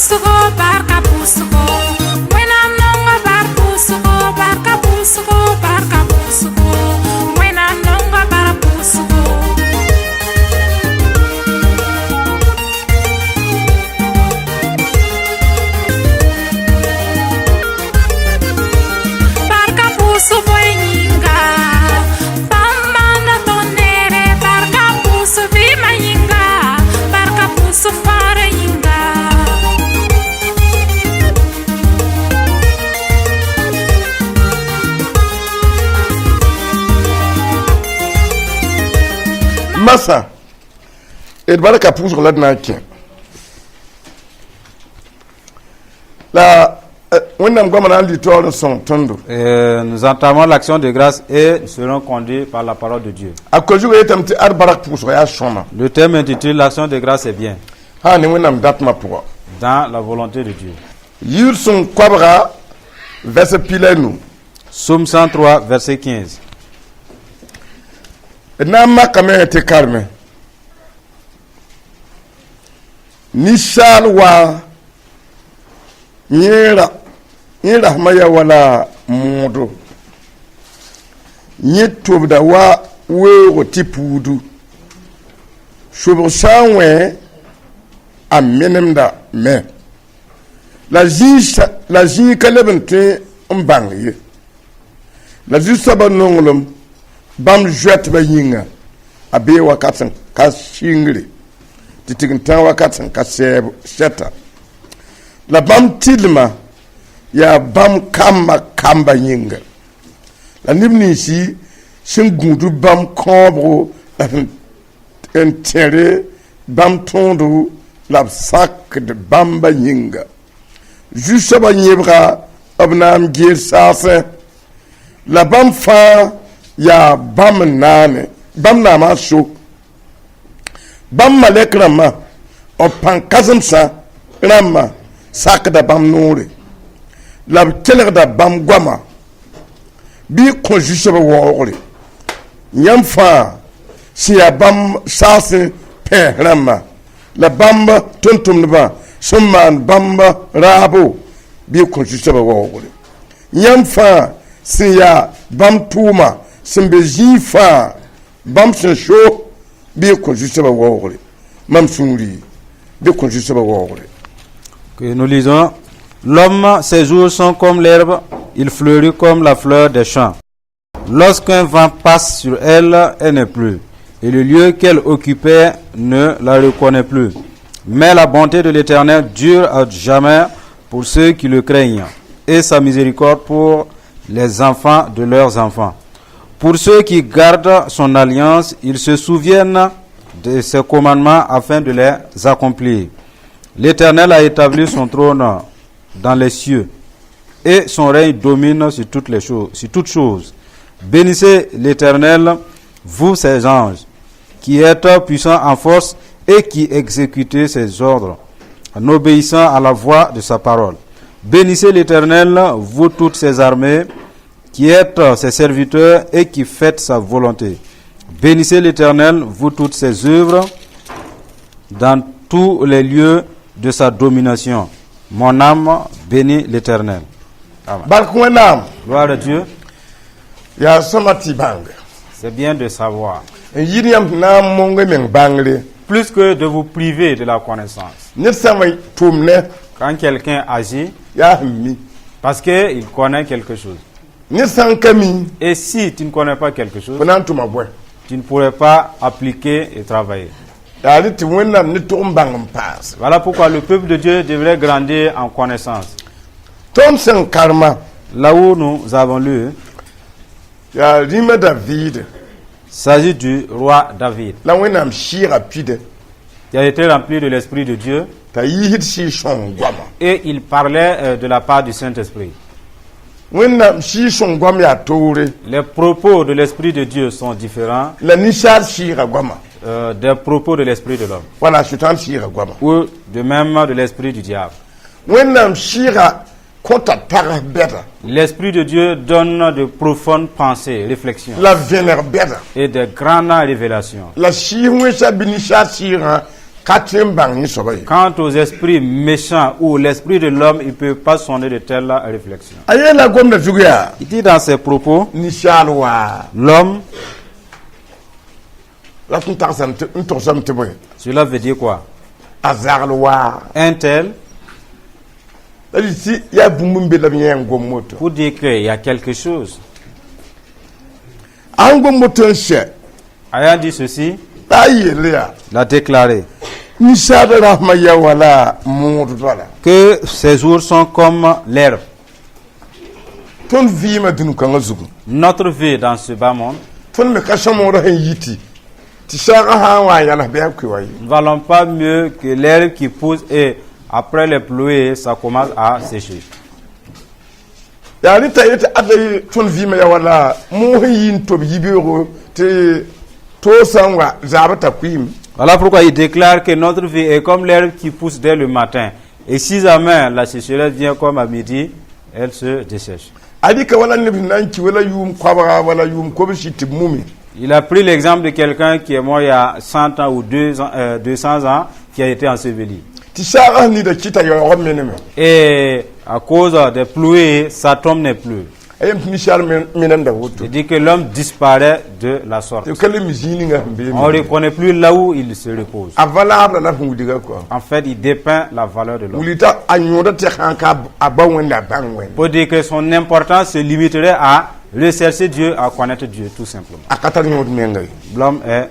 pʋʋsgo, barka pʋʋsgo. Wẽnnaam nonga bar pʋʋsgo, barka pʋʋsgo, barka pʋʋsgo. Wẽnnaam nonga bar pʋʋsgo. Barka pʋʋsg bõe yĩnga, bãmb maanda tõnd neere. Barka pʋʋs vɩɩmã yĩnga, barka pʋʋs fãarã yĩnga. Masã d barka pʋʋsg la d na n kẽ la Wẽnnaam goamã na n lɩ taoor n sõng tõndo. Nous entamons l'action de grâce et nous serons conduits par la parole de Dieu. A ko-zugã yetame tɩ ad barak pʋʋsg yaa sõma. Le thème intitule L'action de grâce est bien sã ne Wẽnnaam datmã pʋga. dans la volonté de Dieu. Yɩɩd sõng koabga vɛsɛ 15. Psaume 103, verset 15. D na n makame tɩ karme ninsaal wa yẽera yẽ rasmã yaa wala moodo, yẽ tʋbda wa weoogo tɩ puudu, sobg sã n wẽ a menemda me la zĩig la zĩig ka leb n tõe n bãng ye, la zu-soabã nonglem bãmb zoɛtbã yĩnga a bee wakat sẽn ka sɩngre tɩ tign-tãag wakat sẽn ka sɛɛb sɛta, la bãmb tɩlmã yaa bãmb kambã kamba yĩnga, la neb ninsi sẽn gũud bãmb kãobgo la sẽn n tẽre bãmb tõodo la b sakd bãmba yĩnga. Zu-soabã yẽbga b na n geel saasẽ, la bãmb fãa yaa bãmb n naane, bãmb naamã so bãmb malɛk rãmbã b pãn-kãsemsã rãmbã sakda bãmb noore, la b kelgda bãmb goama bɩ kõ zu-soabã waoogre. Yãmb fãa sẽn yaa bãmb saasẽ pɛɛs rãmbã la bãmb tʋm-tʋmdbã sẽn maan bãmb raabo bɩ kõ zu-soabã waoogre. Yãmb fãa sẽn yaa bãmb tʋʋma sẽn be zĩig fãa bãmb sẽn so bɩ kõ zu-soabã waoogre. Mam sũuri bɩ kõ zu-soabã waoogre. Que nous lisons. L'homme, ses jours sont comme l'herbe, il fleurit comme la fleur des champs. Lorsqu'un vent passe sur elle, elle n'est plus, et le lieu qu'elle occupait ne la reconnaît plus. Mais la bonté de l'Éternel dure à jamais pour ceux qui le craignent, et sa miséricorde pour les enfants de leurs enfants. Pour ceux qui gardent son alliance, ils se souviennent de ses commandements afin de les accomplir. L'Éternel a établi son trône dans les cieux et son règne domine sur toutes les choses, sur toutes choses. Bénissez l'Éternel, vous ses anges, qui êtes puissants en force et qui exécutez ses ordres, en obéissant à la voix de sa parole. Bénissez l'Éternel, vous toutes ses armées, qui êtes ses serviteurs et qui faites sa volonté. Bénissez l'Éternel, vous toutes ses œuvres, dans tous les lieux de sa domination. Mon âme bénit l'Éternel. Amen. Bark Wẽnnaam. Gloire à Dieu. Yaa sõma tɩ bãnga. C'est bien de savoir. N yɩɩd yãmb tɩ na n mong meng bãngre. Plus que de vous priver de la connaissance. Ned sã n wa tʋm ne Quand quelqu'un agit, yaa sẽn mi. parce qu'il connaît quelque chose. Ned sã n ka mi, Et si tu ne connais pas quelque chose, fo na n tʋma bõe? tu ne pourrais pas appliquer et travailler. Yaa rɩ tɩ Wẽnnaam ne tʋg n bãng n paas. Voilà pourquoi le peuple de Dieu devrait grandir en connaissance. Tõnd sẽn karema, Là où nous avons lu, yaa rĩmã David il s'agit du roi David, la Wẽnnaam sɩɩgã pide qui a été rempli de l'Esprit de Dieu t'a yiisd Sɩɩg-sõng goama. et il parlait de la part du Saint-Esprit. Wẽnnaam Sɩɩg-sõng goam yaa toore Les propos de l'Esprit de Dieu sont différents la ninsaal sɩɩgã goama des propos de l'Esprit de l'homme wala Sʋtãan sɩɩgã goama. ou de même de l'Esprit du diable. Wẽnnaam sɩɩgã kõta tags bɛda L'Esprit de Dieu donne de profondes pensées, réflexions la vẽneg bɛda et de grandes révélations. La sɩɩs wẽnsa bɩ ninsaal sɩɩgã Ka tõe n bãng yẽ soaba ye. Quant aux esprits méchants ou l'esprit de l'homme, il ne peut pas sonder de telles réflexions. A yeela gomda zug yaa Il dit dans ses propos, ninsaal waa l'homme, la tɩ n tagsame tɩ n togsame tɩ bõe cela veut dire quoi? A zagl waa Un tel, la dɩ tɩ yaa bũmb n be la b yẽ n gom woto. Pour dire qu'il y a quelque chose. A sẽn gom woto n sɛ Ayant dit ceci, la a yeel yaa il a déclaré ninsaal rasmã yaa wala mood bala que ces jours sont comme l'herbe. Tõnd vɩɩmã dũni-kãngã zugu Notre vie dans ce bas monde, tõnd me ka sõmoodã sẽn yiti tɩ saagã sã n wa n yãls bɩ a kʋ wa ye. Nous ne valons pas mieux que l'herbe qui pousse et après les pluies, ça commence à sécher. Yaa rɩta yetɩ ada tõnd vɩɩmã yaa wala moog sẽn yi n tob yibeoogo tɩ toog sã n wa zaabã t'a kʋɩɩm. Voilà pourquoi il déclare que notre vie est comme l'herbe qui pousse dès le matin. Et si jamais la sécheresse vient comme à midi, elle se dessèche. A rɩka wala neb sẽn na n ki wala yʋʋm koabga wala yʋʋm kobsi tɩ b mumi. Il a pris l'exemple de quelqu'un qui est mort il y a 100 ans ou 2 ans, 200 ans, qui a été enseveli. Tɩ saagã sẽn nida kɩta yaoogã meneme. Et à cause des pluies, sa tombe n'est plus. A yem tɩ ninsaal menemda woto. Il dit que l'homme disparaît de la sorte. Tɩ ka le mi zĩig ninga sẽn On ne beeme. Reconnaît plus là où il se repose. A valable la sẽn wilga quoi. En fait, il dépeint la valeur de l'homme. Wilg t'a a yõoda tɩ sãn ka a ba wẽnda a bãng wẽnd. Pour dire que son importance se limiterait à rechercher Dieu, à connaître Dieu, tout simplement. A ka tar yõod menga ye. L'homme est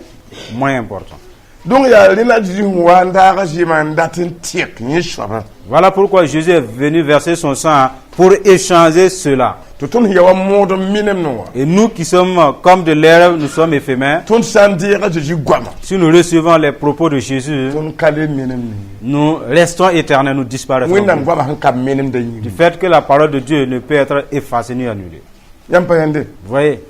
moins important. Donc yaa rẽ la Zeezi sẽn wa n daagã zɩɩmã n dat n tɩk yẽ soabã. Voilà pourquoi Jésus est venu verser son sang pour échanger cela. Tɩ tõnd sẽn ya wa mood n minemd wã Et nous qui sommes comme de l'herbe, nous sommes éphémères. Tõnd sã n deega Zeezi goama Si nous recevons les propos de Jésus, tõnd ka le menemd nous restons éternels, nous disparaîtrons Wẽnnaam plus. Goamã sẽn ka menemda Du yĩnga fait que la parole de Dieu ne peut être effacée ni annulée. Yãmb pa yãnde. Vous voyez?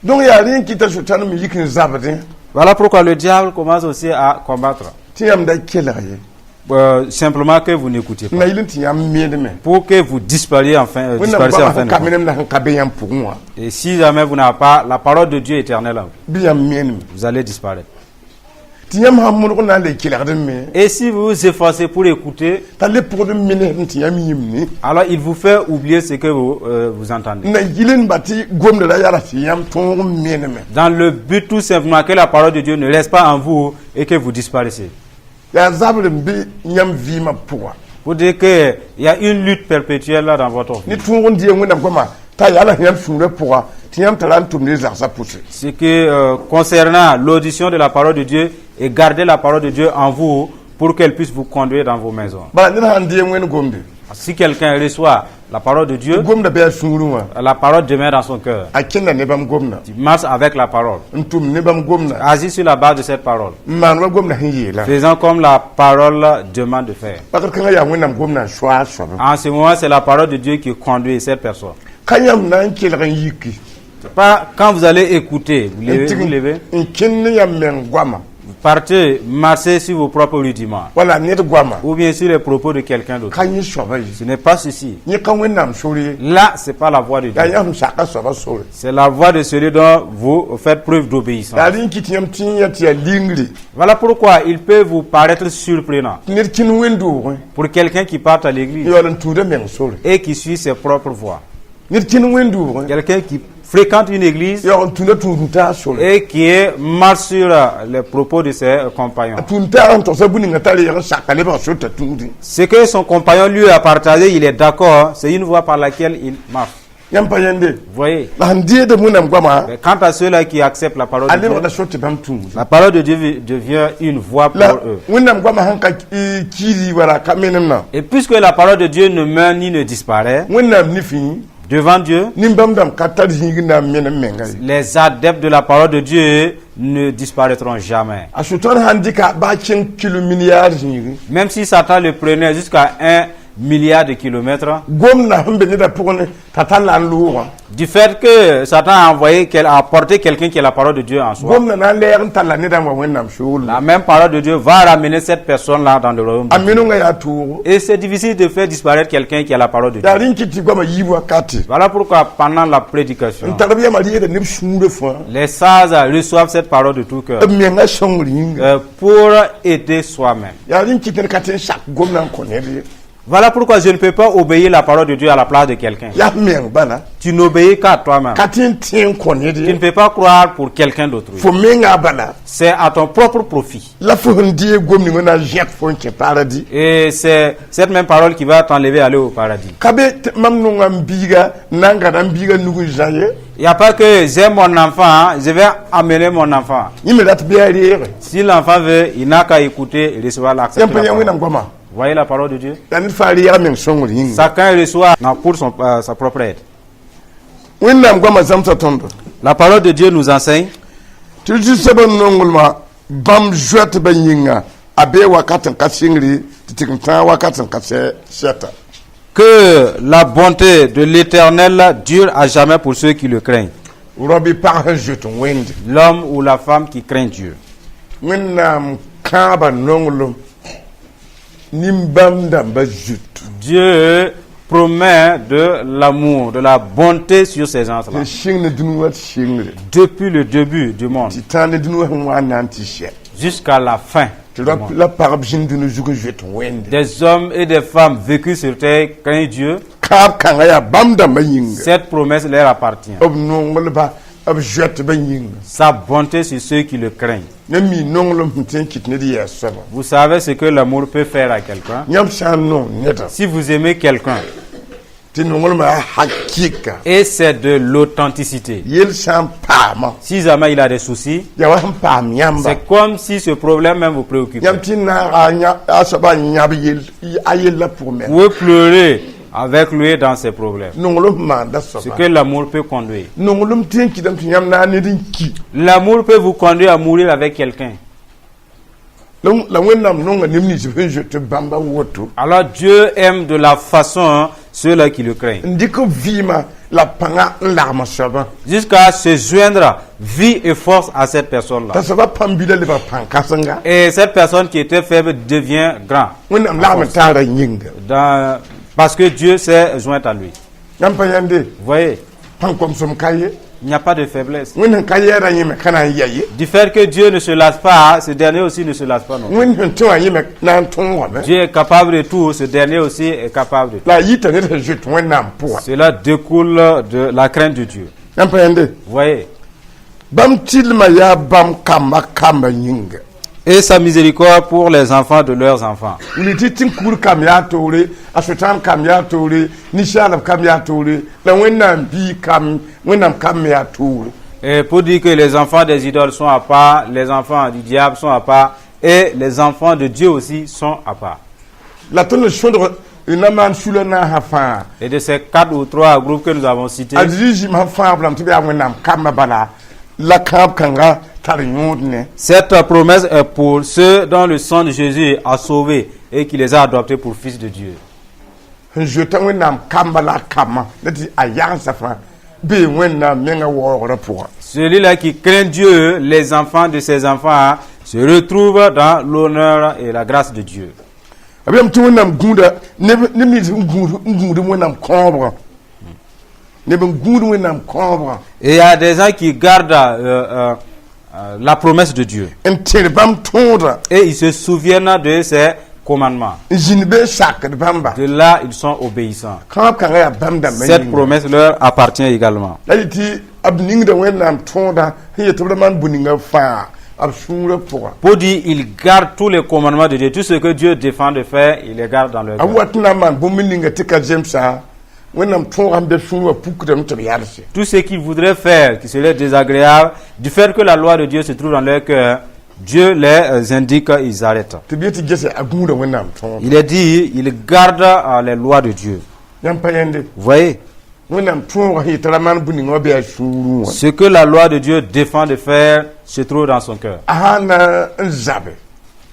Donc yaa rẽ n kɩta Sʋtãan me yik n zabdẽ Voilà pourquoi le diable commence aussi à combattre. Tɩ yãmb da kelg ye. Simplement que vous n'écoutez pas. Na yɩl n tɩ yãmb meedme. Pour que vous dispariez enfin, Wẽnnaam disparissiez goamã enfin sẽn de ka compte. menemda sẽn ka be yãmb pʋgẽ wã Et si jamais vous n'avez pas la parole de Dieu éternelle en vous, bɩ yãmb meendme. Vous allez disparaître. Tɩ yãmb sãn modg n na n le kelgd me Et si vous vous efforcez pour écouter, t'a le pʋgd n menesd tɩ yãmb yĩmne alors il vous fait oublier ce que vous entendez. Na yɩl n ba tɩ gomda ra yaa tɩ yãmb tõog n meneme. Dans le but tout simplement que la parole de Dieu ne reste pas en vous et que vous disparaissez. Yaa zabr n be yãmb vɩɩmã pʋga. Pour dire qu'il y a une lutte perpétuelle là dans votre vie. Ne tõog n dɩ Wẽnnaam goama t'a yaa la yãmb sũurã pʋga tɩ yãmb tara n tʋmd y zagsã pʋse. Ce que concernant l'audition de la parole de Dieu et garder la parole de Dieu en vous pour qu'elle puisse vous conduire dans vos maisons. Bala ned sãn dee Wẽnd gomde Si quelqu'un reçoit la parole de Dieu, gomda bɩ a sũurẽ wã la parole demeure dans son cœur. A kẽnda ne bãmb gomda Il marche avec la parole. N tʋm ne bãmb gomda Agit sur la base de cette parole. N maan wa gomda sẽn yeela. Faisant comme la parole demande de faire. Wakat kãngã yaa Wẽnnaam gomda n soa a soabã. En ce moment, c'est la parole de Dieu qui conduit cette personne. Ka yãmb na n kelg n yiki C'est pas quand vous allez écouter, vous levez, vous levez, n kẽnd ne yãmb meng goama vous partez marcher sur vos propres rudiments wala ned goama ou bien sur les propos de quelqu'un d'autre. Ka yẽ soaba ye. Ce n'est pas ceci. Yẽ ka Wẽnnaam sore ye. Là, c'est pas la voie de Yaa Dieu. yãmb saka soaba sore. C'est la voie de celui dont vous faites preuve d'obéissance. Yaa rẽ n kɩt yãmb tɩ yã tɩ yaa lingre Voilà pourquoi il peut vous paraître surprenant tɩ ned kẽnd wẽnd-doogẽ pour quelqu'un qui part à l'église yaool n tũuda meng sore. Et qui suit ses propres voies. Ned kẽnd wẽnd-doogẽ Quelqu'un qui fréquente une église yaool n tũuda tũud-n-taas sore et qui est marche sur les propos de ses compagnons. A tũud-n-taag n togsa bũ-ninga t'a reeg n saka lebg sor t'a tũudẽ. Ce que son compagnon lui a partagé, il est d'accord, c'est une voie par laquelle il marche. Yãmb pa yãnde. Vous voyez? La sẽn deed Wẽnnaam goama Mais quant à ceux-là qui acceptent la parole a de Dieu, lebgda sor tɩ bãmb tũud. La parole de Dieu devient une voie pour La eux. Wẽnnaam goamã sẽn ka kiidi wala ka menemdã Et puisque la parole de Dieu ne meurt ni ne disparaît, Wẽnnaam nifẽ devant Dieu, nin-bãmb dãmb ka tar zĩig n na n menem menga ye. Les adeptes de la parole de Dieu ne disparaîtront jamais. A Sʋtãan sãn dɩka baa kẽng kilo milliard zĩigi Même si Satan le prenait jusqu'à un milliards de kilomètres, Gomdã sẽn be nedã pʋgẽ ne t'a tar la n loogã, du fait que Satan a envoyé, a apporté quelqu'un qui a la parole de Dieu en soi, gomdã na n lɛɛg n talla nedã n wa Wẽnnaam soolmẽ. La même parole de Dieu va ramener cette personne-là dans le royaume A de Dieu. minongã yaa toogo. Et c'est difficile de faire disparaître quelqu'un qui a la parole de Dieu. Yaa rẽn kɩt tɩ goamã yiib wakate. Voilà pourquoi pendant la prédication, N tar b yamã reegda neb sũurã fãa, les sages reçoivent cette parole de tout cœur b menga sõngr yĩnga. Pour aider soi-même. Yaa rẽn kɩt ned ka tɩ n sak gomdã n kõ ned ye. Voilà pourquoi je ne peux pas obéir la parole de Dieu à la place de quelqu'un. Yaa f meng bala. Tu n'obéis qu'à toi-même. Ka tɩ n tẽ n kõ ned Tu ne ye. peux pas croire pour quelqu'un d'autre. Fo menga bala. C'est à ton propre profit. La fo sẽn deeg gom ning na n zẽk fo n kẽ paradis. Et c'est cette même parole qui va t'enlever aller au paradis. Ka be tɩ mam nonga m biiga n na n gãda m biiga nug n zã ye. Il n'y a pas que j'ai mon enfant, hein, je vais amener mon enfant. Yẽ me rat bɩ a reege. Si l'enfant veut, il n'a qu'à écouter et recevoir l'accès. Yãmb pa yã Wẽnnaam goamã? Voyez la parole de Dieu. La ned fãa reega meng sõngr yĩnga. Chacun reçoit, non, pour sa propre aide. Wẽnnaam goamã zãmsa tõndo La parole de Dieu nous enseigne tɩ d soabã nonglmã bãmb zoɛtbã yĩnga a bee wakat n ka sɩngre tɩ tɩg n tãag wakat n ka sɛta. Que la bonté de l'Éternel dure à jamais pour ceux qui le craignent. Rao-bɩ pag sẽn zoet n wẽnde. L'homme ou la femme qui craint Dieu. Wẽnnaam kãabã nonglem nin-bãmb dãmbã zut. Dieu promet de l'amour, de la bonté sur ces gens-là. Tɩ sɩng ne dũni wã tɩ sɩngre. Depuis le début du monde Tɩ tãag ne dũni wã sẽn wa n na n tɩ sɛ. Jusqu'à la fin Tɩ du monde. La pagb zĩnd dũni zug n zoet n wẽnde. Des hommes et des femmes vécus sur terre craignent Dieu. Kãab kãngã yaa bãmb dãmbã yĩnga. Cette promesse leur appartient. B nonglba b zoɛtbã yĩnga. Sa bonté sur ceux qui le craignent. Yãmb mi nonglem sẽn tõe n kɩt ned yɛɛ soabã. Vous savez ce que l'amour peut faire à quelqu'un. Yãmb sã n nong nedã, Si vous aimez quelqu'un, tɩ nonglmã yaa hakɩka, et c'est de l'authenticité. Yel sã n paama, Si jamais il a des soucis, yaa wa sẽn paam yãmba. C'est comme si ce problème même vous préoccupait. Yãmb tɩ n naaga a soabã n yãb yel a yellã pʋgẽ me. Vous pouvez pleurer avec lui dans ses problèmes. Nonglem sẽn maanda Ce soaba. Que l'amour peut conduire. Nonglem tõe n kɩtame tɩ yãmb na n ned n ki. L'amour peut vous conduire à mourir avec quelqu'un. La la Wẽnnaam nonga neb nins sẽn zoet tɩ bãmba woto. Alors Dieu aime de la façon ceux-là qui le craignent. N dɩk b vɩɩmã la pãnga n lagm soabã. Jusqu'à se joindre vie et force à cette personne-là. T'a soabã pãmb-bilã lebg pãn-kãsenga. Et cette personne qui était faible devient grand. Wẽnnaam lagm n taara yĩnga. Parce que Dieu s'est joint à lui. Yãmb pa yãnde? Vous voyez, Pãn-komsem ka ye. Il n'y a pas de faiblesse. Wẽnd sẽn ka yɛɛrã yẽ me ka na n ya ye. Du fait que Dieu ne se lasse pas, ce dernier aussi ne se lasse pas non plus. Wẽnd sẽn tẽ wã yẽ me na n tõogame. Dieu est capable de tout, ce dernier aussi est capable de tout. La a yita ned sẽn zoet Wẽnnaam pʋga. Cela découle de la crainte de Dieu. Yãmb pa yãnde? Vous voyez. Bãmb tɩlmã yaa bãmb kamba kamba yĩnga. Et sa miséricorde pour les enfants de leurs enfants. Wilg tɩ tẽn-kugr kam yaa toore, a Sʋtãan kam yaa toore, ninsaalb kam yaa toore, la Wẽnnaam biig kam, Wẽnnaam kam me yaa toore. Et pour dire que les enfants des idoles sont à part, les enfants du diable sont à part, et les enfants de Dieu aussi sont à part. La tõnd sõdg n na maan sula naasã fãa, Et de ces quatre ou trois groupes que nous avons cités, a Zezi zĩm sẽn fãag b rãmb tɩ b yaa Wẽnnaam kambã bala la kãab kãnga tar yõod ne. Cette promesse est pour ceux dont le sang de Jésus a sauvé et qui les a adoptés pour fils de Dieu. Sẽn zoeta Wẽnnaam kamba la a kambã la tɩ a yagensa fãa bee Wẽnnaam menga waoogrã pʋgã. Celui-là qui craint Dieu, les enfants de ses enfants se retrouvent dans l'honneur et la grâce de Dieu. A b yam tɩ Wẽnnaam gũuda neb neb nins n gũud Wẽnnaam kõobrã, neb n gũud Wẽnnaam kõobrã. Et il y a des gens qui gardent la promesse de Dieu. N tẽr bãmb tõodã. Et ils se souviennent de ses commandements. N zĩnd be n sakd bãmba. De là, ils sont obéissants. Kãab kãngã yaa bãmb dãmbã Cette yĩnga. Promesse leur appartient également. La yɩ tɩ b ningda Wẽnnaam tõoda sẽn yet tɩ b ra maan bũ-ninga fãa b sũurã pʋga. Pour dire, ils gardent tous les commandements de Dieu. Tout ce que Dieu défend de faire, ils les gardent dans leur A cœur. wat n na n maan bũmb ninga tɩ ka zemsa, Wẽnnaam tõogã n be sũur wã pukdame tɩ b yalse. Tout ce qu'ils voudraient faire, qui serait désagréable, du fait que la loi de Dieu se trouve dans leur cœur, Dieu les indique, ils arrêtent. Tɩ b yetɩ gese a gũuda Wẽnnaam tõoda. Il est dit, ils gardent les lois de Dieu. Yãmb pa yãnde? Vous voyez, Wẽnnaam tõogã sẽn yetɩ ra maan bũ-ninga wã bɩ a sũurẽ wã, ce que la loi de Dieu défend de faire se trouve dans son cœur. A sã n na n zabe,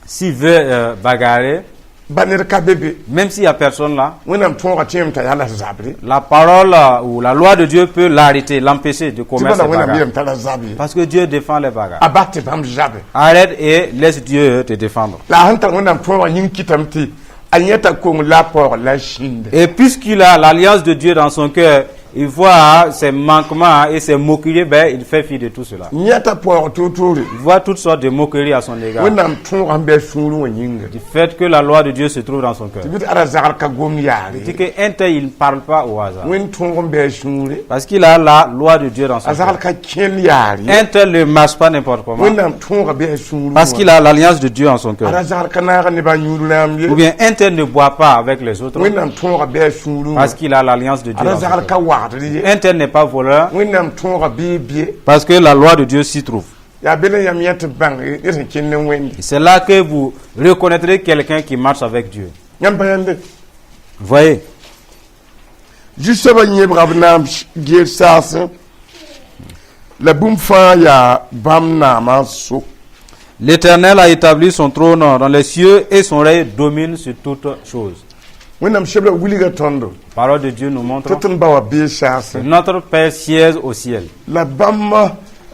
S'il veut bagarrer, Ba ned ka be be. Même s'il n'y a personne là, Wẽnnaam tõoga tẽem t'a yaa la zabre. La parole ou la loi de Dieu peut l'arrêter, l'empêcher de Tɩ commettre bala ces Wẽnnaam bagarres. yeelame t'a ra zab ye. Parce que Dieu défend les bagarres. A bas tɩ bãmb zabe. Arrête et laisse Dieu te défendre. La a sẽn tar Wẽnnaam tõogã yĩng kɩtame tɩ a yẽta kong la a paoog la zĩnde. Et puisqu'il a l'alliance de Dieu dans son cœur, il voit ses manquements et ses moqueries, ben, il fait fi de tout cela. Yẽta paoog toor-toore. Il voit toutes sortes de moqueries à son égard. Wẽnnaam tõogã n bɩ a sũurẽ wã yĩnga. Du fait que la loi de Dieu se trouve dans son cœur. Tɩ bɩ tɩ ara zagr ka gom yaare. Il dit qu'un tel, il ne parle pas au hasard. Wẽnd tõog n bɩ a sũure. Parce qu'il a la loi de Dieu dans son A zagr cœur. ka kẽnd yaar ye. Un tel ne marche pas n'importe comment. Wẽnnaam tõogã bɩ a sũurẽ. Parce qu'il a l'alliance de Dieu en son cœur. Ara zagr ka naaga nebã yũud rãmb ye. Ou bien un tel ne boit pas avec les autres. Wẽnnaam tõogã bɩ a sũurẽ. Parce qu'il a l'alliance de Dieu Ara dans son zagr cœur. ka wagdr ye. Un tel n'est pas voleur. Wẽnnaam tõogã bɩ bie. Parce que la loi de Dieu s'y trouve. Yaa be la yãmb yẽ tɩ bãng ned sẽn kẽnd ne Wẽnde. Et c'est là que vous reconnaîtrez quelqu'un qui marche avec Dieu. Yãmb pa yãnde. Vous voyez? Zu-soabã yẽbga b naam geel saasẽ la bũmb fãa yaa bãmb naamã so. L'Éternel a établi son trône dans les cieux et son règne domine sur toutes choses. Wẽnnaam sebra wilga tõndo. Parole de Dieu nous montre Tɩ tõnd ba wa bee saasẽ. Notre Père siège au ciel La bãmb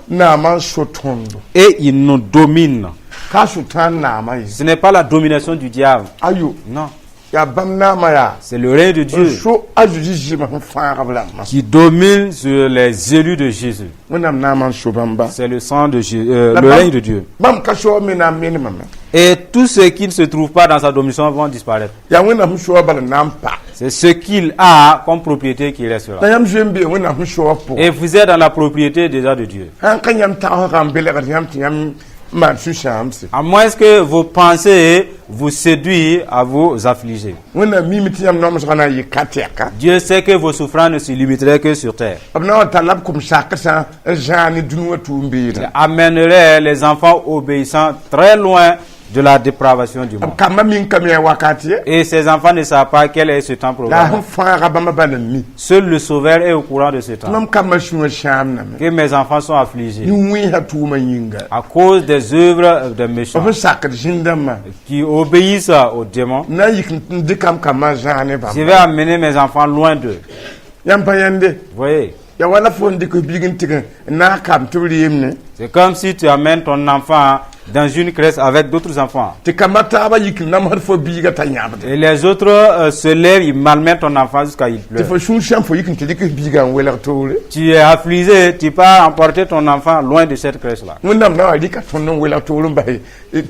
naamã so tõndo. Et il nous domine. Ka Sʋtãan naamã ye. Ce n'est pas la domination du diable. Ayo. Non. Yaa bãmb naamã yaa. C'est le règne de N Dieu so a Zeezi zɩɩmã sẽn fãag b rãmbã. Qui domine sur les élus de Jésus. Wẽnnaam naamã n so bãmba. C'est le sang de Jésus, La le bãmb- règne de Dieu. Bãmb ka soab me na n menemame. Et tous ceux qui ne se trouvent pas dans sa domination vont disparaître. Yaa Wẽnnaam sẽn soab bala na n pa. C'est ce qu'il a comme propriété qui restera. La yãmb zoe n bee Wẽnnaam sẽn soab pʋgẽ. Et vous êtes dans la propriété déjà de Dieu. Sãn ka yãmb tagsgã n belgd yãmb tɩ yãmb maan sũ-sãamse. À moins que vos pensées vous séduisent à vous affliger. Wẽnnaam miime tɩ yãmb namsgã na n yɩ ka tɛka. Dieu sait que vos souffrances ne se limiteraient que sur terre. B na n wa talla b kom-sakr sã n zãag ne dũni wã tʋʋm-beedã. Il amènerait les enfants obéissants très loin de la dépravation du B monde. kambã min ka me a wakat ye. Et ces enfants ne savent pas quel est ce temps La programmé. sẽn fãaga bãmba bala n mi. Seul le Sauveur est au courant de ce temps. Mam kambã sũwã sãamdame. Que mes enfants sont affligés Nin-wẽnsã tʋʋmã yĩnga. À cause des œuvres des méchants B sẽn sakd zĩn-dãmbã. Qui obéissent aux démons. Na n yik n dɩkam kambã zãag ne Je bãmba. vais amener mes enfants loin d'eux. Yãmb pa yãnde. Vous voyez? Ya wala fo n dɩk f biig n tɩg n naag kam tɩ b reemne. C'est comme si tu amènes ton enfant dans une crèche avec d'autres enfants. Tɩ kambã taabã yik n namsd fo biigã t'a yãbde. Et les autres se lèvent, ils malmènent ton enfant jusqu'à il Tɩ pleure. fo sũur sãam fo yik n tɩ dɩk f biigã n welg toore. Tu es affligé, tu pars emporter ton enfant loin de cette crèche-là. Wẽnnaam na wa rɩka tõnd n welg toor n bas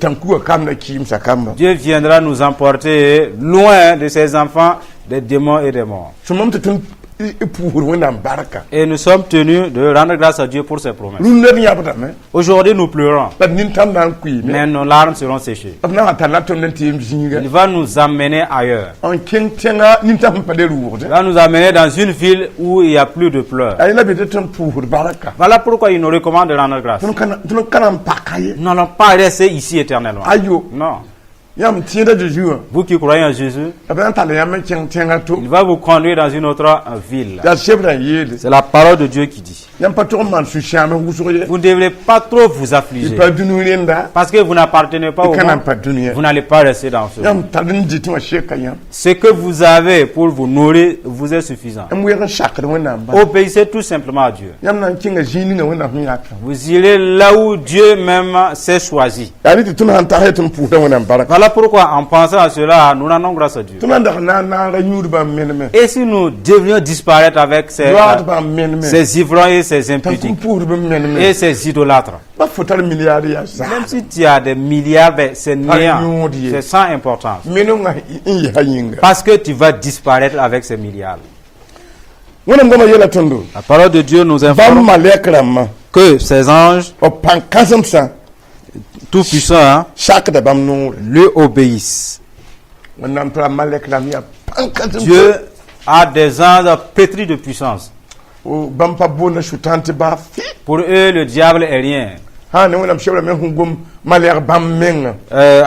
tãnkuga kam la kɩɩmsa kamba. Dieu viendra nous emporter loin de ses enfants, des démons et des morts. Sõmam tɩ tõnd pʋʋsd Wẽnnaam barka. Et nous sommes tenus de rendre grâce à Dieu pour ses promesses. Rũndã d yãbdame. Aujourd'hui, nous pleurons, La d nintãm na n kʋɩɩme. Mais nos larmes seront séchées. B na wa talla tõnd n tɩ yem zĩiga. Il va nous amener ailleurs. N kẽng tẽngã nintãm sẽn pa le rʋʋgd. Il va nous amener dans une ville où il n'y a plus de pleurs. A yẽla be tɩ tõnd pʋʋsd barka. Voilà pourquoi il nous recommande de rendre grâce. Tõnd ka na n paka ye. Nous n'allons pas rester ici éternellement. Ayo. Non. Yãmb tẽeda Zeezi wã. Vous qui croyez en Jésus, B na n tall yãmb n kẽng tẽngã to. il va vous conduire dans une autre ville. Yaa sebrã yeele. C'est la parole de Dieu qui dit. Yãmb pa tog n maan sũ-sãam wʋsg ye. Vous ne devrez pas trop vous Y affliger. pa dũni rẽnda. Parce que vous n'appartenez pas au Y ka na n monde. pa dũniyã. Vous n'allez pas rester dans ce monde. Yãmb tar n dɩtẽ wã seka yãmb. Ce que vous avez pour vous nourrir vous est suffisant. M weeg n sakd Wẽnnaam ba. Obéissez tout simplement à Dieu. Yãmb na n kẽnga zĩig ninga Wẽnnaam sẽn yakã. Vous irez là où Dieu même s'est choisi. Yaa ne tɩ tõnd sãn tag ye tõnd pʋʋsda Wẽnnaam barka. Voilà pourquoi, en pensant à cela, nous rendons grâce à Dieu. Tõnd na n dag na n naara yũud bãmb meneme. Et si nous devions disparaître avec Yoaad bãmb meneme. ces ivrognes et ces Tãnku impudiques pʋʋsd bãmb meneme. Et ces idolâtres, Ba fo tar milliard yaa zaa. même si tu as des milliards, ben, c'est néant, yõod ye. C'est sans importance. Menemgã n yɩsa yĩnga. Parce que tu vas disparaître avec ces milliards. Wẽnnaam goamã yeela tõndo. La parole de Dieu nous Bãmb informe malɛk rãmbã. Que ces anges B pãn-kãsemsã tout-puissants, hein, sakda bãmb noore. Lui obéissent. Wẽnnaam tara malɛk rãmb yaa pãn-kãsem. Dieu a des anges pétris de puissance. Bãmb pa boonda Sʋtãan tɩ baa fɩ. Pour eux, le diable est rien. Sã ne Wẽnnaam sebra me sẽn gom malɛk bãmb menga.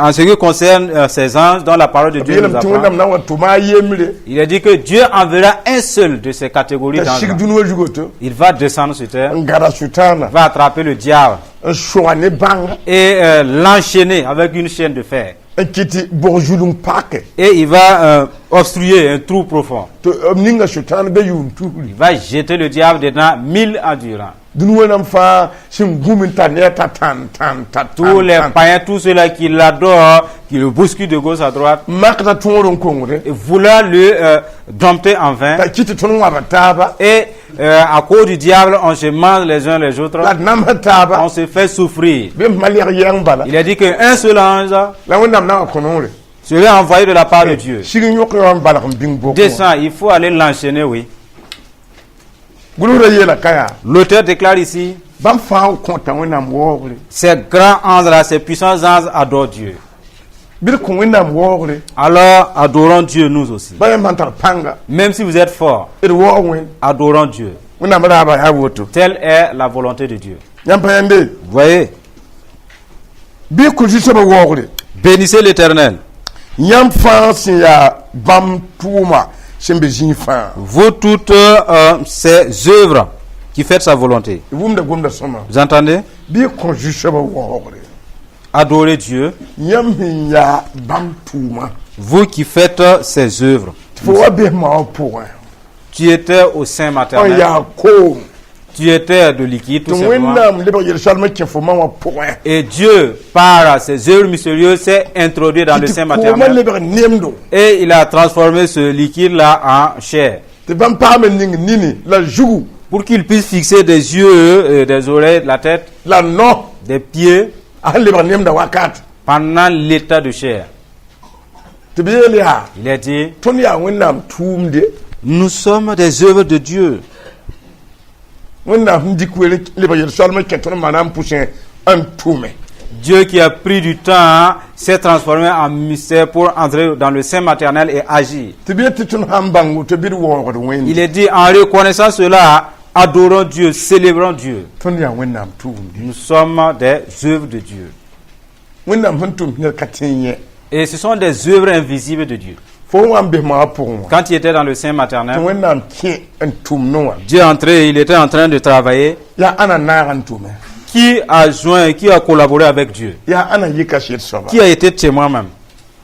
En ce qui concerne ces anges dont la parole de B Dieu nous yeelame tɩ apprend, Wẽnnaam na n wa tʋma a yembre. Il a dit que Dieu enverra un seul de ces catégories T'a d'anges. sig dũni wã zugo Il va descendre sur terre, n gada Sʋtãana. Va attraper le diable N sõga ne bãnga. Et l'enchaîner avec une chaîne de fer. N kɩt tɩ bog zulung pake. Et il va obstruer un trou profond. Tɩ b ninga Sʋtãan be yʋʋm tusri. Il va jeter le diable dedans 1000 ans durant. Dũni Wẽnnaam fãa sẽn gũm n tar ne a t'a tãn tãn t'a. Tous les païens, tous ceux-là qui l'adorent, qui le bousculent de gauche à droite, Makda tõor n kongre. Et voulant le dompter en vain. T'a kɩt tɩ tõnd wãbd taaba. Et à cause du diable, on se mange les uns les autres. La d namsd taaba. On se fait souffrir. Bɩ malɛg yɛng bala. Il a dit qu'un seul ange La Wẽnnaam na wã kõ nongre. Serait envoyé de la part de Dieu. Sig n yõk yã n balg n bĩng bokẽ. Descend, il faut aller l'enchaîner, oui. Gʋlsdã yeela ka yaa. L'auteur déclare ici, Bãmb fãa kõta Wẽnnaam waoogre. Ces grands anges-là, ces puissants anges adorent Dieu. Bɩ d kõ Wẽnnaam waoogre. Alors, adorons Dieu nous aussi. Ba yãmb sãn tar pãnga. Même si vous êtes fort, D waoog Wẽnd. Adorons Dieu. Wẽnnaam raaba yaa woto. Telle est la volonté de Dieu. Yãmb pa yãmbe. Vous voyez, Bɩ kõ Zu-soabã waoogre. Bénissez l'Éternel. Yãmb fãa sẽn yaa bãmb tʋʋma sẽn be zĩig fãa. Vous toutes ces œuvres qui faites sa volonté. D wʋmda gomda sõma. Vous entendez? Bɩ kõ Zu-soabã waoogre. Adorez Dieu. Yãmb sẽn yaa bãmb tʋʋma. Vous qui faites ses œuvres. Tɩ fo wa bes ma wã pʋgẽ. Tu étais au sein N maternel. Yaa koom. Tu étais de liquide, tout Tɩ simplement. Wẽnnaam lebg yel-soalmã kẽ fo ma wã pʋgẽ. Et Dieu, par ses œuvres mystérieuses, s'est introduit dans le sein Tɩ koomã maternel. Lebg nemdo. Et il a transformé ce liquide-là en chair. Tɩ bãmb paam n ning nini la zugu. Pour qu'il puisse fixer des yeux, des oreilles, la tête, La no. Des pieds, A sẽn lebg nemda wakat. Pendant l'état de chair. Tɩ b yeel yaa. Il a dit, Tõnd yaa Wẽnnaam tʋʋmde. Nous sommes des œuvres de Dieu. Wẽnnaam sẽn dɩk weel lebg yel-soalmã kẽ tõnd manã n pʋsẽ n tʋme. Dieu qui a pris du temps s'est transformé en mystère pour entrer dans le sein maternel et agir. Tɩ b yet tɩ tõnd sãn bãng woto bɩ d waoogd Wẽnde. Il est dit, en reconnaissant cela, adorons Dieu, célébrons Dieu. Tõnd yaa Wẽnnaam tʋʋmde. Nous sommes des œuvres de Dieu. Wẽnnaam sẽn tʋm ned ka tẽ yẽ. Et ce sont des œuvres invisibles de Dieu. Fo wã n bes ma wã pʋgẽ wã. Quand il était dans le sein Tɩ maternel, Wẽnnaam kẽ n tʋm ne wã. Dieu est entré, il était en train de travailler. Yaa ãnna naag n tʋme. Qui a joint, qui a collaboré avec Dieu? Yaa ãnna yɩ kaset soaba. Qui a été témoin même?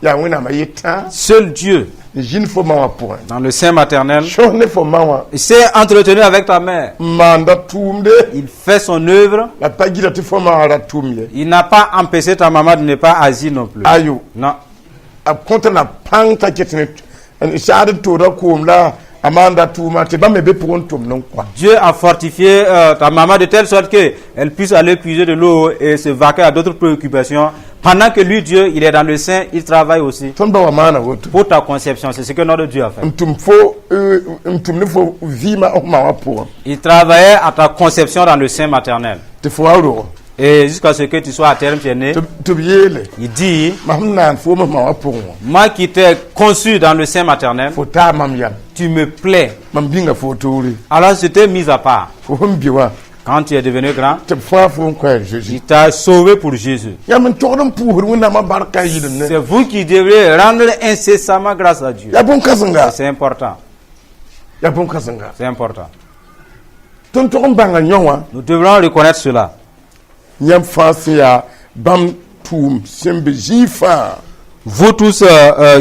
Yaa Wẽnnaam a yetã. Seul Dieu, N zĩnd fo ma wã pʋgẽ. Dans le sein maternel, Sõs ne fo ma wã. Il s'est entretenu avec ta mère. N maanda tʋʋmde. Il fait son œuvre. La pa gɩda tɩ fo ma wã ra tʋm ye. Il n'a pas empêché ta maman de ne pas agir non plus. Ayo. Non. A kõta la pãng t'a ket ne n saad n tooda koom la a maanda tʋʋma tɩ bãmb me be pʋgẽ n tʋmd n kɔa. Dieu a fortifié ta maman de telle sorte qu'elle puisse aller puiser de l'eau et se vaquer à d'autres préoccupations. Pendant que lui, Dieu, il est dans le sein, il travaille aussi. Tõnd ba wa maana woto. Pour ta conception, c'est ce que notre Dieu a fait. N tʋm fo n tʋm ne fo vɩɩmã f ma wã pʋgẽ. Il travaillait à ta conception dans le sein maternel. Tɩ fo wa rog. Et jusqu'à ce que tu sois à terme, tu es né. Tɩ b yeele. Il dit, Mam sẽn naan foom f ma wã pʋgẽ wã. Moi qui t'ai conçu dans le sein maternel, Fo taa mam yam. Tu me plais. Mam bĩnga fo toore. Alors je t'ai mis à part. Fo sẽn bi wã. Quand tu es devenu grand, Tɩ b fãa fo n koɛɛg Zeezi. Il t'a sauvé pour Jésus. Yãmb n togd n pʋʋsd Wẽnnaamã barka yɩlem ne. C'est vous qui devrez rendre incessamment grâce à Dieu. Yaa bõn-kãsenga. C'est important. Yaa bõn-kãsenga. C'est important. Tõnd tog n bãnga yõ wã. Nous devrons reconnaître cela. Yãmb fãa sẽn yaa bãmb tʋʋm sẽn be zĩig fãa. Vous tous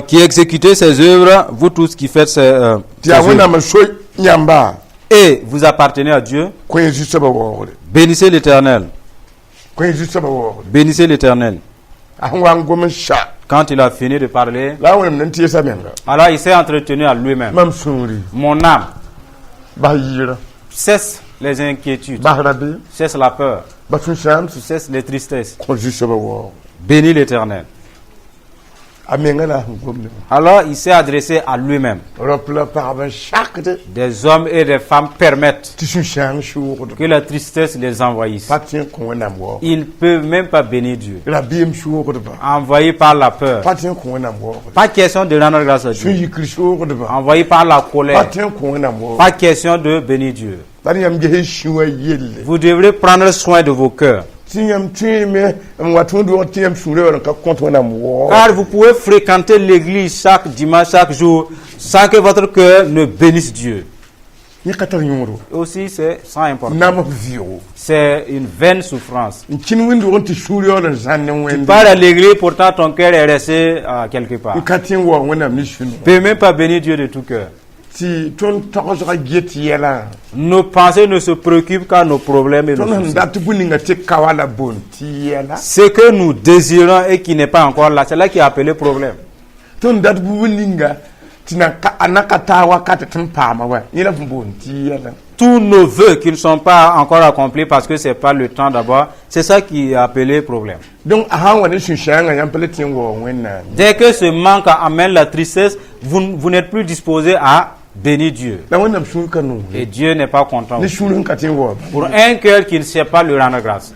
qui exécutez ces œuvres, vous tous qui faites Tɩ yaa ces œuvres, Wẽnnaam n so yãmba. Et vous appartenez à Dieu, Kõ Zu-soabã waoogre. Bénissez l'Éternel. Kõ Zu-soabã waoogre. Bénissez l'Éternel. A sẽn wa n gom n sa. Quand il a fini de parler, La a Wẽnnaam n tɩɩsa menga. Alors il s'est entretenu à lui-même. Mam sũuri. Mon âme, Bas yɩɩrã. Cesse les inquiétudes, Bas rabeem. Cesse la peur, Bas sũ-sãamse. Cesse les tristesses. Kõ Zu-soabã waoogre. Bénis l'Éternel. A menga la a sẽn gomdẽ. Alors il s'est adressé à lui-même. Rap la pagb n sakd. Des hommes et des femmes permettent Tɩ sũ-sãang sʋʋgd. Que la tristesse les envahisse. Pa tõe n kõ Wẽnnaam waoog. Ils ne peuvent même pas bénir Dieu. Rabeem sʋʋgdba. Envoyés par la peur. Pa tõe n kõ Wẽnnaam waoogd. Pas question de rendre grâce à Dieu. Sũ-yikr sʋʋgdba. Envoyés par la Pa colère. tõe n kõ Wẽnnaam waoog. Pas question de bénir Dieu. Tar yãmb ges sũ wã yelle. Vous devrez prendre soin de vos cœurs. Tɩ yãmb tõeme n wa tõe doog tɩ yãmb sũurã wala n ka kõt Wẽnnaam waoog. Car vous pouvez fréquenter l'église chaque dimanche, chaque jour, sans que votre cœur ne bénisse Dieu. Yẽ ka tar yõodo. Aussi, c'est sans importance. Nams vɩʋgo. C'est une vaine souffrance. N kẽn wẽnd-dog n tɩ sũur yaool n zãn ne Tu wẽnde. pars à l'église, pourtant ton cœur est resté quelque part. N ka tẽ n waoog Wẽnnaam ne sũ-noog. Tu peux même pas bénir Dieu de tout cœur. Tɩ tõnd togsga get yɛlã. Nos pensées ne se préoccupent qu'à nos problèmes et nos Tõnd sẽn soucis. Dat bũ ninga tɩ ka wa la boond tɩ yɛla. Ce que nous désirons et qui n'est pas encore là, c'est là qui est appelé problème. Tõnd dat bũmb ninga tɩ na ka a na ka taa wakat tɩ n paama wa yẽ la f boond tɩ yɛla. Tous nos vœux qui ne sont pas encore accomplis parce que c'est pas le temps d'abord, c'est ça qui est appelé problème. Donc a sãn wa ne sũ-sãoongã yãmb pa le tẽ n waoog Wẽnnaam. Dès que ce manque amène la tristesse, vous, vous n'êtes plus disposé à bénir Dieu. La Wẽnnaam sũur ka noog. Et Dieu n'est pas content. Ne sũur sẽn ka tẽ n waoog. Pour un cœur qui ne sait pas le rendre grâce.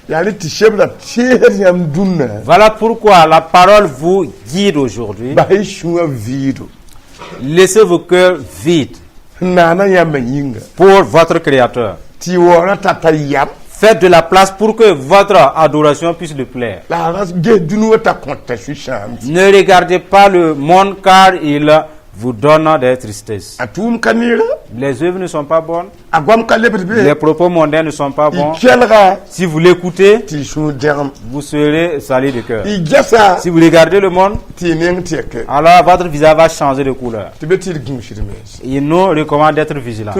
Yaa rɩ tɩ sebra teesd yãmb dũnna. Voilà pourquoi la parole vous guide aujourd'hui. Bas y sũurã vɩɩdo. Laissez vos cœurs vides N naana yãmbã yĩnga. Pour votre Créateur. Tɩ y waoorã tata yam. Faites de la place pour que votre adoration puisse lui plaire. La a ra ges dũni wã t'a kõta sũ-sãam. Ne regardez pas le monde car il vous donne des tristesses. A tʋʋm ka neera. Les œuvres ne sont pas bonnes. A goam ka lebd be. Les propos mondains ne sont pas Y bons. kelga. Si vous l'écoutez, Tɩ y sũur dẽgem. Vous serez sali de cœur. Y gesa. Si vous regardez le monde, Tɩ y neng tɛke. Alors votre visage va changer de couleur. Tɩ be tɩ d gũusd mens. Il nous recommande d'être vigilants.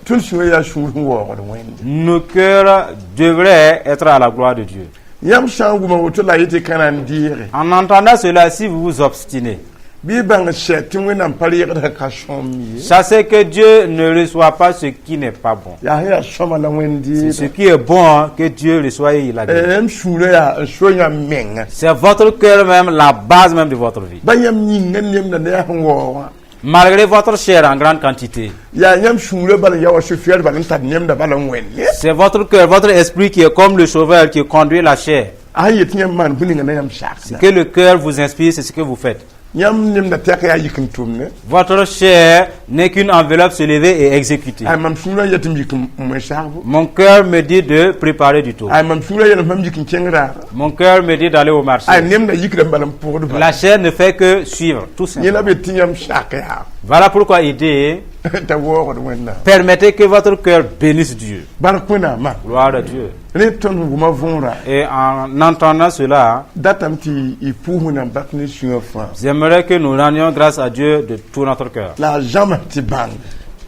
Tõnd sũurã yaa sũur sẽn waoogd Wẽnde. Nos cœurs devraient être à la gloire de Dieu. Yãmb sã n wʋma woto la y yetɩ ka na n deege. En entendant cela, si vous vous obstinez, Bɩ y bãng sɛ tɩ Wẽnnaam pa reegd sẽn ka sõm ye. Sachez que Dieu ne reçoit pas ce qui n'est pas bon. Yaa sẽn yaa sõma la Wẽnd C'est ce deeda. qui est bon, hein, que Dieu reçoit et il a dit. M sũurã yaa n so yãmb menga. C'est votre cœur même, la base même de votre vie. Ba yãmb yĩngã nemda ne yaa sẽn waoog wã. Malgré votre chair en grande quantité, Yaa yãmb sũurã bala n ya wa sofɛɛr bala n tar nemda bala n wẽnd. C'est votre cœur, votre esprit qui est comme le sauveur qui conduit la chair. A sẽn yet yãmb maan bũ ninga na yãmb Ce sakda. que le cœur vous inspire, c'est ce que vous faites. Yãmb nemda tɛk yaa yik n tʋmne. Votre chair n'est qu'une enveloppe se lever et exécuter. Ay mam sũurã yet n yik n moe sagbo. Mon cœur me dit de préparer du taux. Ay mam sũurã yelem mam yik n kẽng raaga. Mon cœur me dit d'aller au marché. Ay nemda yikda n bala n pʋgd bala. La chair ne fait que suivre, tout Yẽ la simplement. be tɩ yãmb sak yaa. Voilà pourquoi il dit, T'a waoogd Wẽnnaam. Permettez que votre cœur bénisse Dieu. Bark Wẽnnaamã. Gloire à Dieu. Ne tõnd wʋma võora. Et en entendant cela, Datame tɩ y pʋʋs Wẽnnaam bak ne sũyã fãa. J'aimerais que nous rendions grâce à Dieu de tout notre cœur. La a zãma tɩ bãng.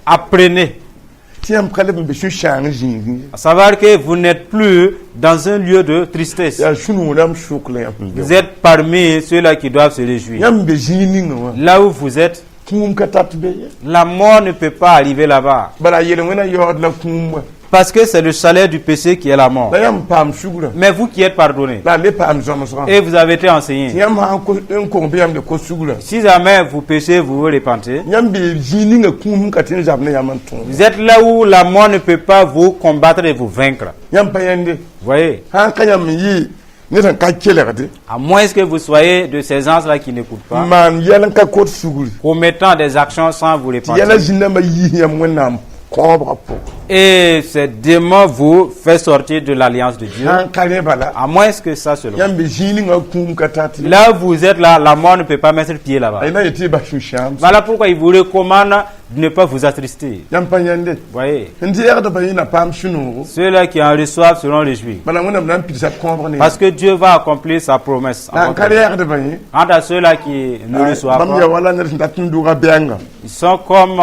Apprenez Tɩ yãmb ka leb n be sũ-sãang zĩigẽ. À savoir que vous n'êtes plus dans un lieu de tristesse. Yaa sũ-noog rãmb sʋk la yãmb sẽn be. Vous êtes parmi ceux-là qui doivent se réjouir. Yãmb be zĩig ninga wã. Là où vous êtes, Kũum ka tat be ye. La mort ne peut pas arriver là-bas. Bala yel wẽna yaood la kũum wã. Parce que c'est le salaire du péché qui est la mort. La yãmb paam sugrã. Mais vous qui êtes pardonnés, La a le paam zãmsgã. Et vous avez été enseigné, Yãmb sã n kong bɩ yãmb de kos sugrã. Si jamais vous péchez, vous vous repentez. Yãmb bee zĩig ninga kũum sẽn ka tɩ n zab ne yãmb n tõog. Vous êtes là où la mort ne peut pas vous combattre et vous vaincre. Yãmb pa yãnde. Vous voyez? Sã n ka yãmb n yɩ ned sẽn ka kelgde. À moins que vous soyez de ces gens-là qui n'écoutent pas, N maan yɛl n ka kot sugri. Commettant des actions sans vous Tɩ repentir. yɛla zĩn-dãmbã yiis yãmb Wẽnnaam kõobgã pʋgẽ. Et ces démons vous fait sortir de l'alliance de Dieu. Sã n ka rẽ bala. À moins que ça seulement. Yãmb be zĩig ninga kũum ka tat. Là où vous êtes là, la mort ne peut pas mettre pied là-bas. A na yetɩ y bas sũ-sãam. Voilà pourquoi il vous recommande de ne pas vous attrister. Yãmb pa yãnde. Vous voyez? Sẽn deegdbã yẽ na paam sũ-noogo. Ceux-là qui en reçoivent seront réjouis. Bala Wẽnnaam na n pidsa kõobg ne. Parce que Dieu va accomplir sa promesse en La n votre ka vie. reegdbã yẽ. Quant à ceux-là qui ne reçoivent Bãmb yaa pas, wala ned sẽn dat n dʋga bɛɛnga. Ils sont comme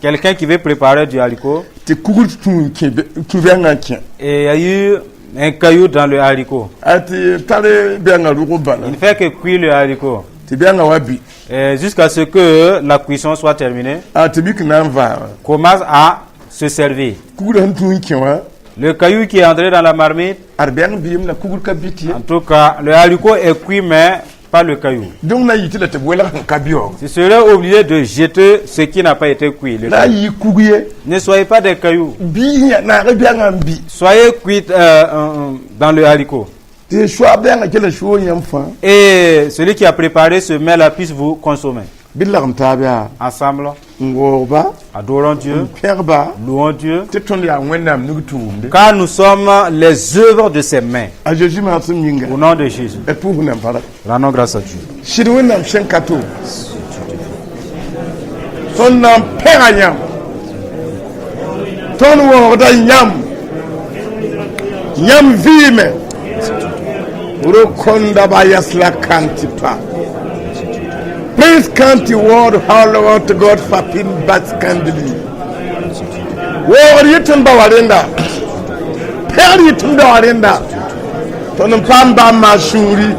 quelqu'un qui veut préparer du haricot. Tɩ kugr tũ n kẽ tũ bɛɛngã n kẽ. Et il y a eu un caillou dans le haricot. A tɩ tar bɛɛngã rʋg bala. Il ne fait que cuire le haricot. Tɩ bɛɛngã wa bɩ. Et jusqu'à ce que la cuisson soit terminée, A tɩ bik na n vaaba. Commence à se servir. Kugrã sẽn tũ n kẽ wã. Le caillou qui est entré dans la marmite, Ad bɛng bɩɩm la kugr ka bɩ tɩ ye. En tout cas, le haricot est cuit, mais pas le caillou. Donc na yɩ tɩ la tɩ b welg sẽn ka bɩ. Tu serais obligé de jeter ce qui n'a pas été cuit, le La a caillou. yɩ kug ye. Ne soyez pas des cailloux. Bɩ yã naag bɛngã n bɩ. Soyez cuits dans le haricot. Tɩ soab bɛngã kela soog yãmb fãa. Et celui qui a préparé ce mets-là puisse vous consommer. Bɩ d lagem taab yaa. Ensemble, N waoogba. Adorons Dieu, N pẽgba. Louons Dieu, Tɩ tõnd yaa Wẽnnaam nug tʋʋmde. Car nous sommes les œuvres de ses mains. A Zeezi maasem yĩnga. Au nom de Jésus, D pʋʋs Wẽnnaam bark. Rendons grâce à Dieu. Sɩd Wẽnnaam sẽn ka to. Tõnd na n pẽga yãmb. Tõnd waoogda yãmb, yãmb vɩɩme rokonda ba yasla kanti pa Prince County Ward Hallowed God Fapin Bas Kandili waoogd yɩ tõnd ba wa rẽnda, pɛgr yɩ tõnd ba wa rẽnda. Tõnd n paam bãmb maa sũuri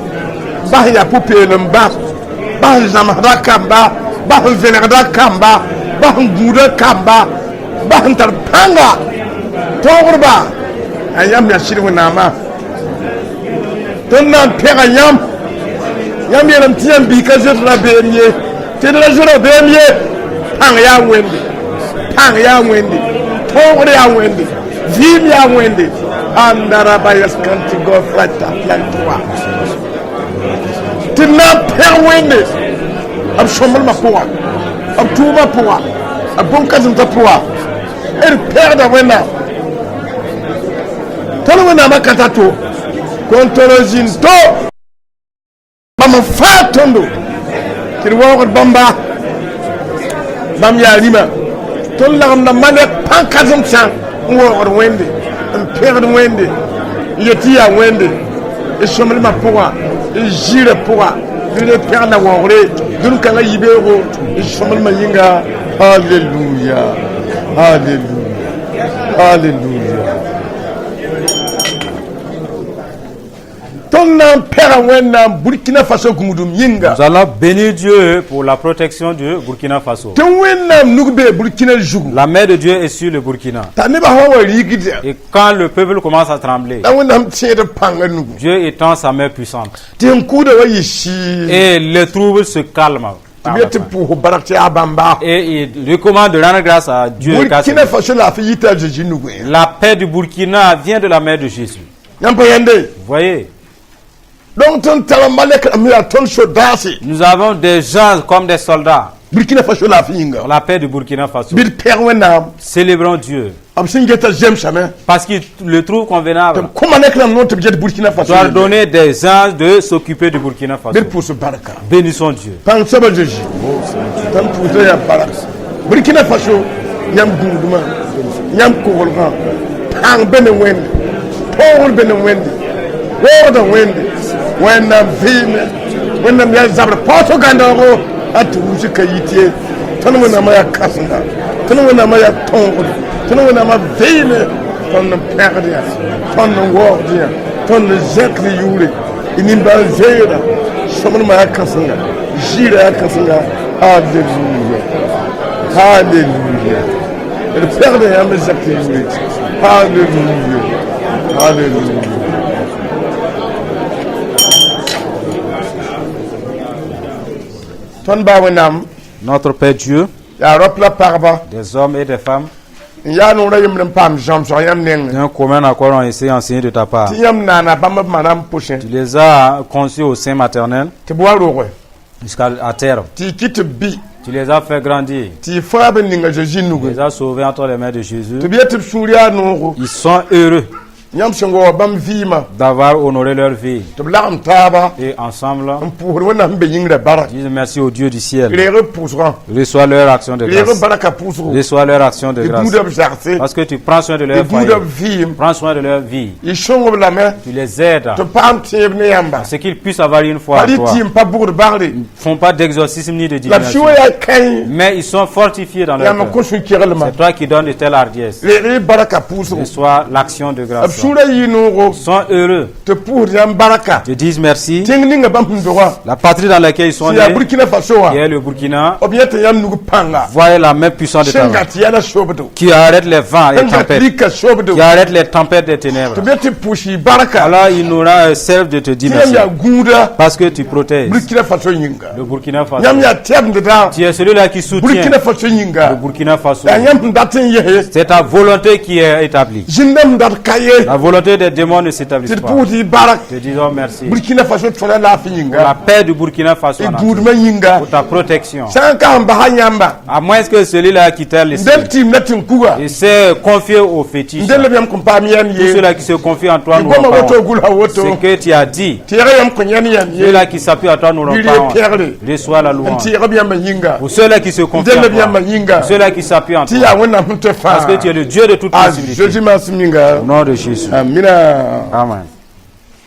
bas n yaa pʋ-peelem ba, bas n zãmsda kamba, bas n vẽnegda kamba, bas n gũuda kamba, bas n tar pãnga tõogrba a yãmb yaa sɩd Wẽnnaamã. Tõnd na n pẽga yãmb. Yãmb yeelame tɩ yãmb biig ka zoet rabeem ye, tɩ d ra zoe rabeem ye. Pãng yaa Wẽnde, pãng yaa Wẽnde, tõogr yaa Wẽnde, vɩɩm yaa Wẽnde. Ãndaraba yas-kãntɩ gofrata plantoa tɩ d na n pẽg Wẽnde b sõmblmã pʋga, b tʋʋmã pʋga, b bõn-kãsems pʋga. D pẽgda Wẽnnaam. Tõnd Wẽnnaamã ka ta to kõn tõr zĩnd to bãmb n faa tõndo tɩ d waoogd bãmba. Bãmb yaa rĩmã. Tõnd lagemda malɛk pãn-kãsemsã n waoogd Wẽnde, n pẽgd Wẽnde, n yet tɩ yaa Wẽnde d sõmblmã pʋga, d zɩɩrã pʋga. D re pẽgda waoogre dũn-kãngã yibeoogo d sõmblmã yĩnga. Halleluya, halleluya, halleluya. Tõnd na n pẽga Wẽnnaam Burkina Faso gũudum yĩnga. Nous allons bénir Dieu pour la protection du Burkina Faso. Tɩ Wẽnnaam nug bee Burkina zugu. La main de Dieu est sur le Burkina. T'a nebã sã wa rigda, Et quand le peuple commence à trembler, la Wẽnnaam tẽed pãngã nugu. Dieu étend sa main puissante. Tɩ n kʋʋda wa yɩ sɩɩ. Et le trouble se calme. Tɩ b yet tɩ pʋʋs bark tɩ yaa bãmba. Et il recommande de rendre grâce à Dieu, car Burkina Faso laafɩ yita a Zeezi nugẽ. la paix du Burkina vient de la main de Jésus. Yãmb pa yãnde? Vous voyez, Donc tõnd tara malɛk rãmb yaa tõnd sodaase. nous avons des gens comme des soldats. Burkina Faso laafɩ yĩnga. Pour la paix du Burkina Faso. Bɩ d pẽg Wẽnnaam. Célébrons Dieu. B sẽn geta zemsame. Parce qu'il le trouve convenable. Tɩ b kõ malɛk rãmb noor tɩ b get Burkina Faso. Doit donner des anges de s'occuper du Burkina Faso. Bɩ d pʋʋs barka. Bénissons Dieu. Pãng soaba Zeezi, tõnd pʋʋsda yaa bark. Burkina Faso, yãmb gũudmã, yãmb koglgã, pãng be ne Wẽnde, tõogr be ne Wẽnde, waoogda Wẽnde. Wẽnnaam vɩɩme, Wẽnnaam yaa zabr paoosg gãndaoogo a tɩ wʋsg ka yit ye. Tõnd Wẽnnaamã yaa kãsenga, tõnd Wẽnnaamã yaa tõogr, tõnd Wẽnnaamã vɩɩme. Tõnd n pẽgd yã, tõnd n waoogd yã, tõnd n zẽkd yʋʋre y nimbãan-zoeera. Sõmblmã yaa kãsenga, ziirã yaa kãsenga. Halleluya, halleluya. D pẽgda yãmb n zẽk yʋʋre. Halleluya, halleluya. Tõnd ba Wẽnnaam, Notre Père Dieu, yaa raop la pagba, des hommes et des femmes, n yaa noorã yembr n paam zãmsg yãmb nengẽ. D'un commun accord ont essayé enseigné de ta part. Tɩ yãmb naana bãmb b manam pʋsẽ. Tu les as conçus au sein maternel Tɩ b wa roge. jusqu'à à terme. Tɩ y kɩt tɩ b bɩ. Tu les as fait grandir. Tɩ y fãa b ninga Zeezi Tu nugẽ. les as sauvés entre les mains de Jésus. Tɩ b yet tɩ b sũur yaa noogo. Ils sont heureux Yãmb sẽn wa bãmb vɩɩmã. d'avoir honoré leur vie. Tɩ b lagem taaba Et ensemble, n pʋʋsd Wẽnnaam sẽn be yĩngrã bark. disent merci au Dieu du ciel. Reeg b pʋʋsgã. Reçois leur action de Reeg b grâce. barka pʋʋsgo. Reçois leur action de Y grâce. gũuda b zagse. Parce que tu prends soin de Y leur foyer. gũuda b vɩɩm. Prends soin de leur vie. Y sõng b lame. Tu les aides Tɩ b paam tẽeb ne yãmba. à ce qu'ils puissent avoir une foi Pa en rɩ toi. tɩ n pa bʋgd bagre. Ils ne font pas d'exorcisme ni de La b divination. sũ yaa kãe. Mais ils sont fortifiés dans leur Yãmb cœur. kõ sũ-keglmã. C'est toi qui donnes de telles hardiesses. Reeg y barka pʋʋsgo. Reçois l'action de B grâce. sũurã yɩ noogo. Ils sont heureux. Tɩ pʋʋsd yãmb barka. Te disent merci. Tẽng ninga bãmb sẽn dogã. La patrie dans laquelle ils sont Tɩ yaa nés, Burkina Faso wã. qui est le Burkina, B yẽ tɩ yãmb nug pãnga. voyez la main puissante de ta Sẽn main, gat yɛla sobdo. qui arrête les vents et Sẽn gat tempêtes, rika sobdo. qui arrête les tempêtes des ténèbres. Tɩ b yet tɩ pʋʋs y barka. Alors il nous rend serve de te dire Tɩ yãmb merci. yaa gũuda Parce que tu protèges Burkina Faso yĩnga. le Burkina Faso. Yãmb yaa tɛbdda Tu es celui-là qui soutient Burkina Faso le yĩnga. Burkina Faso. Yaa yãmb sẽn dat n yese. C'est ta volonté qui est établie. Zĩndame sẽn dat ka ye. La volonté des démons ne s'établisse Tɩ d pas. pʋʋs tɩ bark Te disons merci. Burkina Faso tõra laafɩ Pour yĩnga. la paix du Burkina Faso D en entier. gũudmã yĩnga. Pour ta protection. Sã n ka sẽn basa yãmba. À moins que celui-là qui t'a laissé. Del tɩɩm la tɩ-kuga. Il s'est confié au fétiche. Del b yãmb kõn paam yɛm Tout ye. ceux-là qui se confient en toi n'auront Goma pas woto honte. gʋlsa woto. Ce que tu as dit, Tɩ yãmb yãmb kõn yẽn yɛm ye. ceux-là qui s'appuient à toi n'auront Bɩ pas honte. pẽgre. Reçois la N louange. tɩɩg b yãmbã yĩnga. Pour ceux-là qui se confient Del en b yãmbã toi, yĩnga. ceux-là qui s'appuient en Tɩ toi, yaa Wẽnnaam sẽn tɩ fãa. parce que tu es le Dieu de toute A possibilité. Jésus maasem yĩnga. Au nom de Jésus. Amina. Amen.